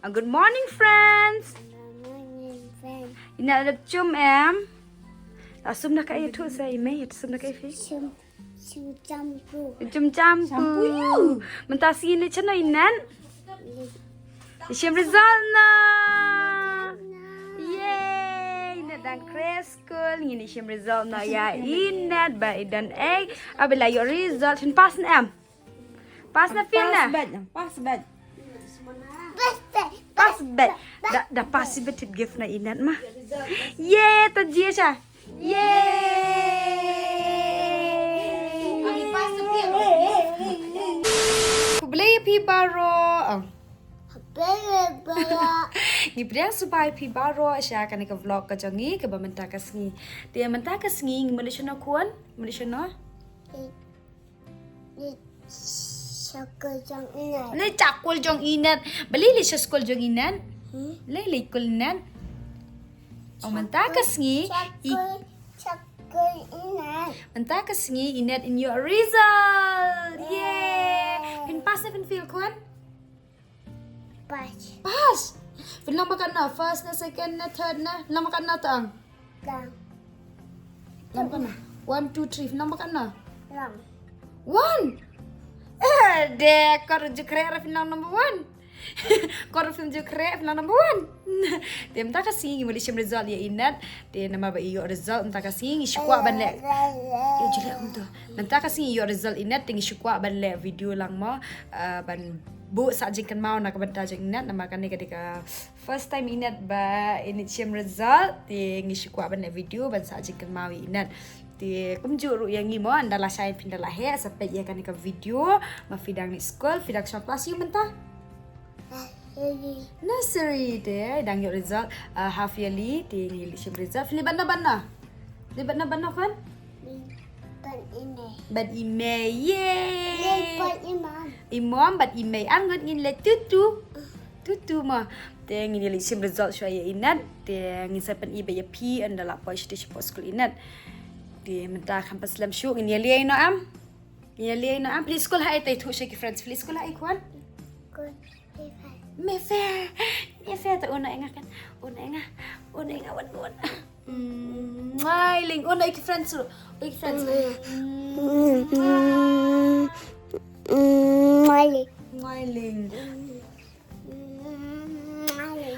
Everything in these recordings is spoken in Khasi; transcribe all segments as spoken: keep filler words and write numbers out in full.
Good morning, friends. Morning, friends. Ina dep chum em. La sum na ka ïathuh sa i mei, ïa sum na ka i fi. Chum, chum champu. Chum champu. Champu ïu. Mynta sngi ne chano inan. Shim result na. Yay! Ina dang khreh school, ngin shim result na ïa inan ba i don A. Aba la ïoh result, phin pass na em. Pass na phi na? Pass bad, pass bad. Pass bad. Da, da pass bad tip gift na inan ma. Ye, ta jia sha. Ye. Khublei phi baroh. Ngi pdiang sngewbha ïa phi baroh sha kane ka vlog ka jong ngi kaba mynta ka sngi. Te mynta ka sngi ngi mut shano khun? Mut shano? Leit sha skul jong inan. Leit sha skul jong inan. Balei leit sha skul jong inan? Hmm? Leit leit skul inan. Oh, mynta ka sngi. Sha skul, sha skul inan. Mynta ka sngi inan in ïoh result. Yay. Yay. Phin pass ne phin fail khun? Pass. Pass. Phin long ba katno? First ne, second ne, third ne? Long ba katno tang? Long. Long ba katno? One, two, three. Phin long ba katno? Long. One. Eh, de kor ju khreh ra phin long number one. Kor phin ju khreh phin long number one. Te mynta ka sngi ngi mut leit shim result ïa inan. Te namar ba i ïoh result mynta ka sngi ngi shu kwah ban leh. Ïa jule kumto. Mynta ka sngi i ïoh result inan te ngi shu kwah ban leh video lang mo, ah, ban buh sah jingkynmaw na ka bynta jong inan namar kane ka dei ka first time inan ba i leit shim result te ngi shu kwah ban leh video ban sah jingkynmaw ïa inan. Te kumjuh ruh ïa ngi mo, ynda lashai phin da la heh sa peit ïa kane ka video. Ma phi dang leit skul, phi dang shong klas ïa mynta? Nursery. Nursery te dang ïoh result, ah, half yearly te ngi leit shim result. Phi leit bad no bad no? Phi leit bad no bad no khun? Bad i mei. Bad i mei. Yay. Leit bad i mom. I mom bad i mei. Ar ngut ngin leit tutu. Tutu mo. Te ngin ïa leit shim result shuwa ïa inan. Te ngin sa pyni ba ïa phi ynda la poi shatei shapoh skul inan. Te mynta kham pat slem shuh ngin ïa leit no am. Ïa leit no am, phi leit skul ha ei, te ïathuh sha ki friends, phi leit skul ha ei khun? Skul Mayfair. Mayfair. Mayfair te un ong ïa nga kan. Un ong ïa nga. Un ong ïa nga wan wan. Mm, Mailing, un ong ïa ki friends ruh. Ong ïa ki friends. Mm. Mm, Mailing. Mailing.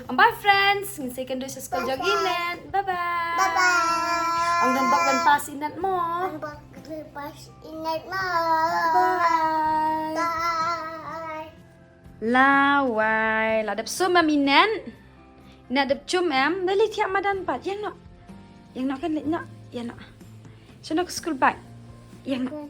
Bye friends, ngin sa ïakynduh sha skul jong inan. Bye bye. Bye bye. Ong don bok ban pass inan mo. Ong don bok ban pass inan mo. Bye. Bye. Lawei, la dep sum em inan. Inan dep sum em, da leit thiah madan pat. Ïeng noh. Ïeng noh kan, leit noh. Ïeng noh. Shano ka school bag? Ïeng noh.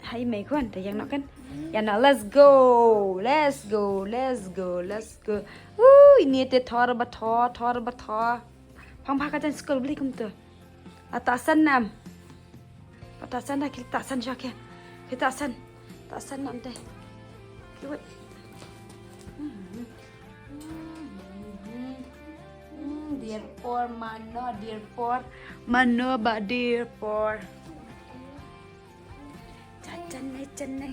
Ha i mei khun, te ïeng noh kan. Ïeng noh, let's go. Let's go, let's go, let's go. Ui, ine te thor ba thor, thor ba thor. Phang ba ka jan skul beli kumto. Ata san nam. Ata san da kil ta san sha ke. Kil ta san. Ta san nam te. Kiwet. Dear poor mano, dear poor mano ba dear poor. Chan chan ne chan ne.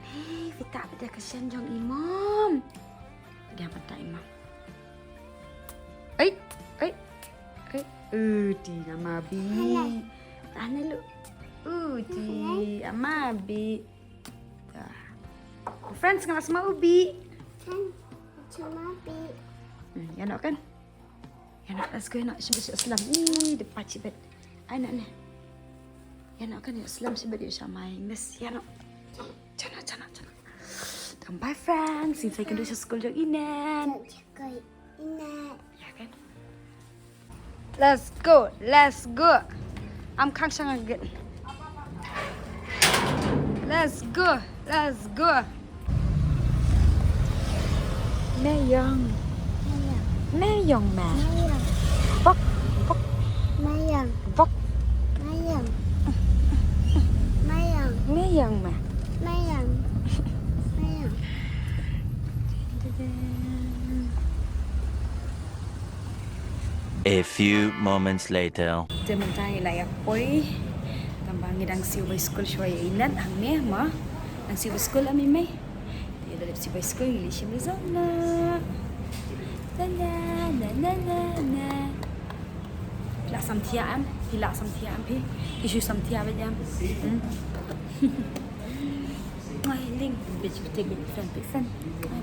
Hei, phi ta phi ta ka shan jong i mom. Phi ta phi ta i mom. Ei, ei, ei. Uti nama bi. Hana lu. Uti ama bi. Friends, nga la sma ubi. Friends, sma ubi. Hmm, ïa no kan. Ïa no, let's go, ïa no, shibit shibit slam. Ih, de pat shibit. Ai no ne. Ïa no kan, ïa slam shibit ïa shamai. Yes, ïa no. Chana, chana, chana. Bye friends, ngin sa ïakynduh sha skul jong inan. Ina. Ïa kan. Let's go, let's go. Am khang shang agit. Let's go, let's go. Meyong. Meyong ma. Bok, bok. Meyong. Bok. Meyong. Meyong. Meyong ma. Meyong. Meyong. A few moments later. Te mynta ngi la ïa poi. Tangba ngi dang siew bai skul shuwa ïa inan hangne ma. Dang siew bai skul a mei mei. Te Lipstick bai skul, ngi lip shim result na. Na na na na na na. Phi lah samthiah em? Phi lah samthiah em phi? Phi shu samthiah bad em? Hmm. Ngai ling, bit tik bit fan bit fan.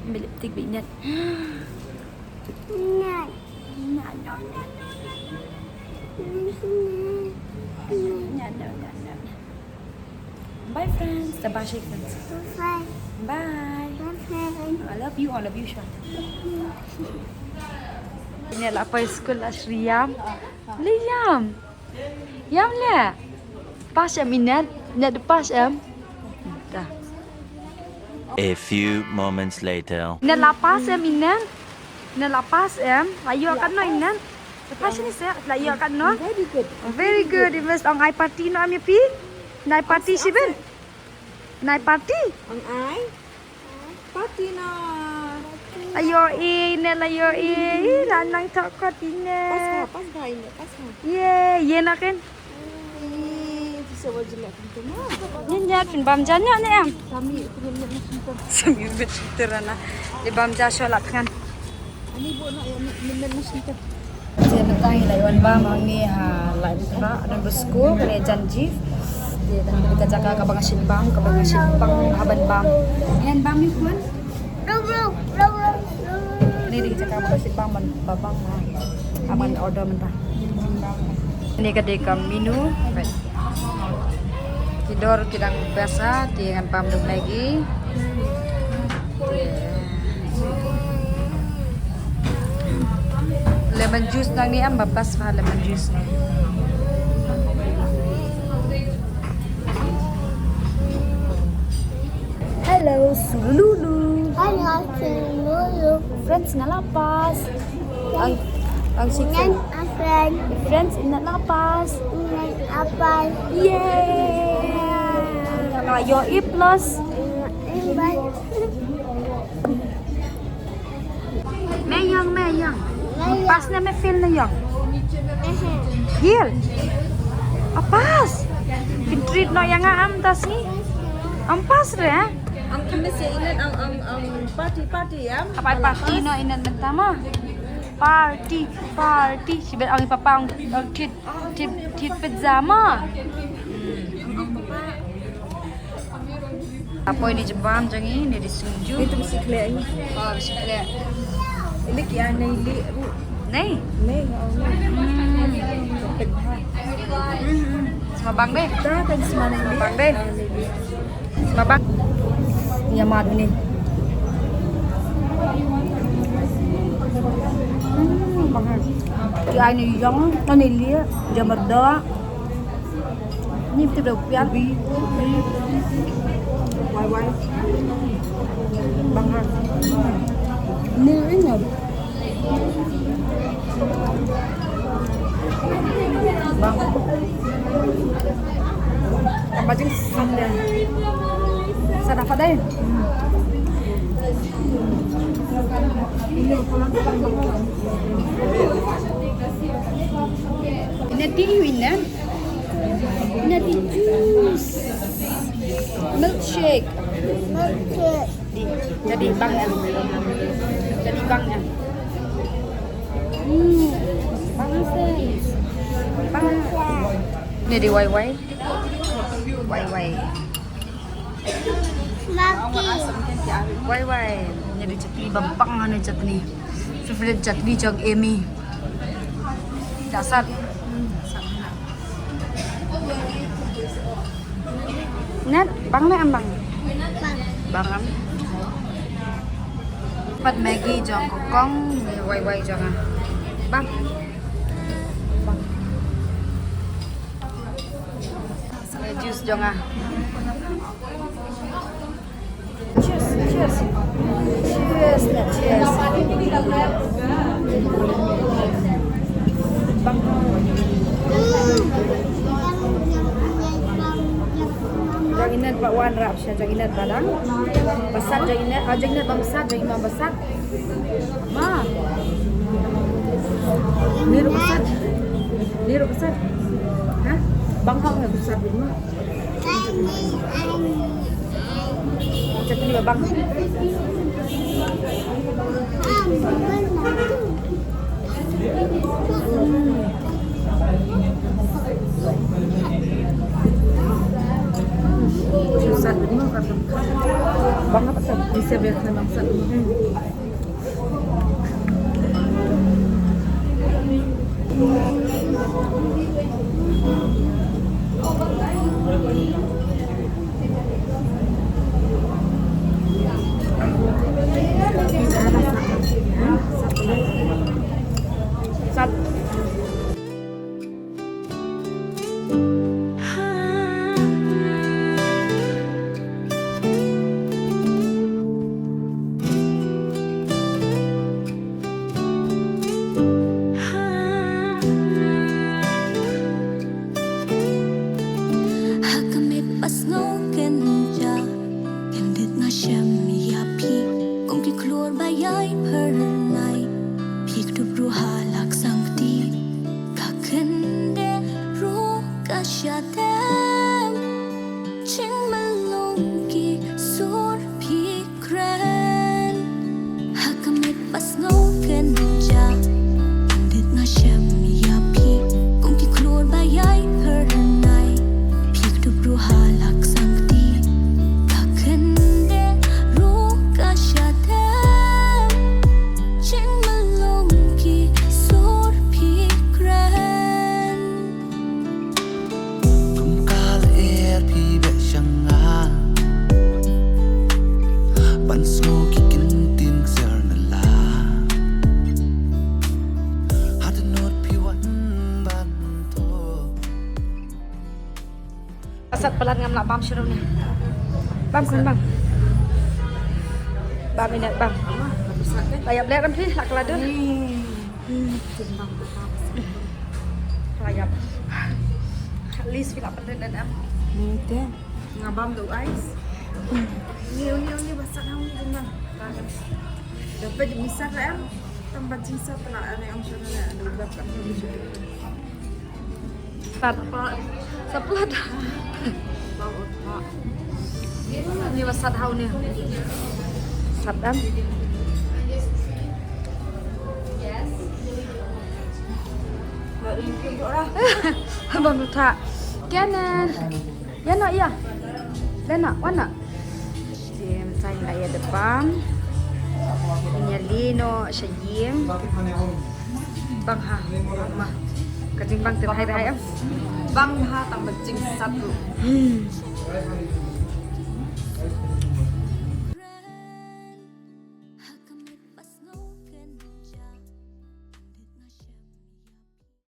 Ngai bit tik bit net. Net. Net, net, net, net, net. Net, net, net, net. Bye friends. Bye bye friends. Bye. Bye. Bye friends. I love you, I love you, Shwan. Net la poi skul la shu ïam. Leh ïam. Ïam leh. Pass em i Net? Net pass em? Da. A few moments later. Net la pass em i Net? Net la pass em? La ïoh katno i Net? La pass ni se, la ïoh katno? Very good. Very good. I best ong ai party noh em ïa phi? Nai party shibit? Nai party? Ong ai party noh. La ïoh i Net, la ïoh i. Ih, la nang thok kot i Net. Pass ha, pass ha i Net, pass ha. Ye, ye na ken. Ih, ti sa wa jilak pintu ma. Nyen ya phin bam ja ne em? Sami phin met na pintu. Sami met pintu rana. Di bam ja sho la tngan. Ani bo na ya met na pintu. Te mynta ngi la wan bam hangne ha Light and Craft, Don Bosco, kane jan jif. Te tang ka jaka kaba nga shim bam, kaba nga shim bam, haban bam. Ngan bam ni kun. Ni dei ka jaka ba nga shim bam, ban bam ha. Haban order mynta. Ni ka dei ka menu. Ki dor ki dang best ha, te ngan bam da Maggi. Lemon juice nangne em, ba best bha lemon juice ne. Hello, Sululu. Hello, Sululu. Friends, nga la pass. Ang, ang sik. Ngan akan. Friends, i Net la pass. Ngan akan. Yay! Nga ïoh A plus. Ngan akan. Me ïeng, me ïeng. Me ïeng. Pass ne me fail ne ïeng? Ehe. Fail. A pass. Phin treat noh ïa nga em, tas ni. Em pass re, eh? Ang khamis ïa i Net, ang, ang, ang party, party, em? Hap ai party noh i Net mynta ma. Party, party. Shibit ang i papa ang, ang treat, treat, treat pizza ma. Apoi ni jubam jong ngi, ni di sungju. Itu bisi khleh ni. Oh, bisi khleh. Ini kia nei li. Nei? Nei, oh, nei. Hmm. Pet ha. Hmm. Sma bang be? Ta kan sma nei li. Bang be? Sma bang. Ïa mad ni. Hmm, bang ha. Ki ai ni ïong, ni li, jamar da. Ni phi da pian. Wai wai. Bang ha. Ni ring. Bang. Tambah jing san deh. San apa deh? Ini tea, ini. Nutty juice. Milkshake. Milkshake. Di, jadi bang ya. Jadi bang ya. Hmm. Bang sen. Bang. Ini di wai wai. Wai wai. Smoky. Wai wai. Ini di chutney, bam pang ane chutney. Favorite chutney jong Amy. Dasar. Net, bang ne em bang? Bang. Bang em. Pat Maggi jong ko kong, wai wai jong a. Bang. Bang. Juice jong a. Cheers, cheers. Cheers, na cheers. Bang. Jong i Net ba wan rap sha jong i Net ba dang. Ba sat jong i Net, ah, jong i Net ba sat, jong i Net ba sat. Ma. Ni ruh ba sat. Ni ruh ba sat. Ha? Bang hok ni ba sat ma. Jatuh ni, Bang. Bang, apa tu? Bisa biar kena bangsa. Ha ka met ba sngew kynja, kyndit nga shem ïa phi. Kum ki khlur ba ïai phyrnai, phi kdup ruh ha la ka sangkti. Ka khyndeh ruh ka shadem, jingmlong ki sur phi kren. Ha ka met ba sngew kynja, kyndit nga shem ïa phi. Kum ki khlur ba ïai phyrnai, phi kdup ruh ha la ka sangkti. Ka khyndeh ruh ka shadem, jingmlong ki sur phi kren. Kum ka lyer phi beh sha nga, ban sngew ki ktien ksiar na la. Hat nud phi wan ban to. Sat palat, ngam lah bam shuh ruh ne. Bam khun, bam. Bam ine, bam. La ïap leh ram phi, la ka la dun. Hmm. La ïap. At least phi la pynlut em. Ni te. Nga bam da u ice. Ni, ni, ni ba sat hangni jingmang. Da ba jingsat em. Tang ba jingsat la, ani ong shuh ne, da ba ka. Sat. Sat palat. Ni ba sat hau ni. Sat em. Bam ruh. Kanan. Ïa noh, ïa. Leh noh, wan noh. Jim, sa ïa da bam. Ïa leh noh sha jim. Bang ha. Ma. Ka jingbang te hai hai em. Bang ha, tang ba jingsat ruh. Hmm.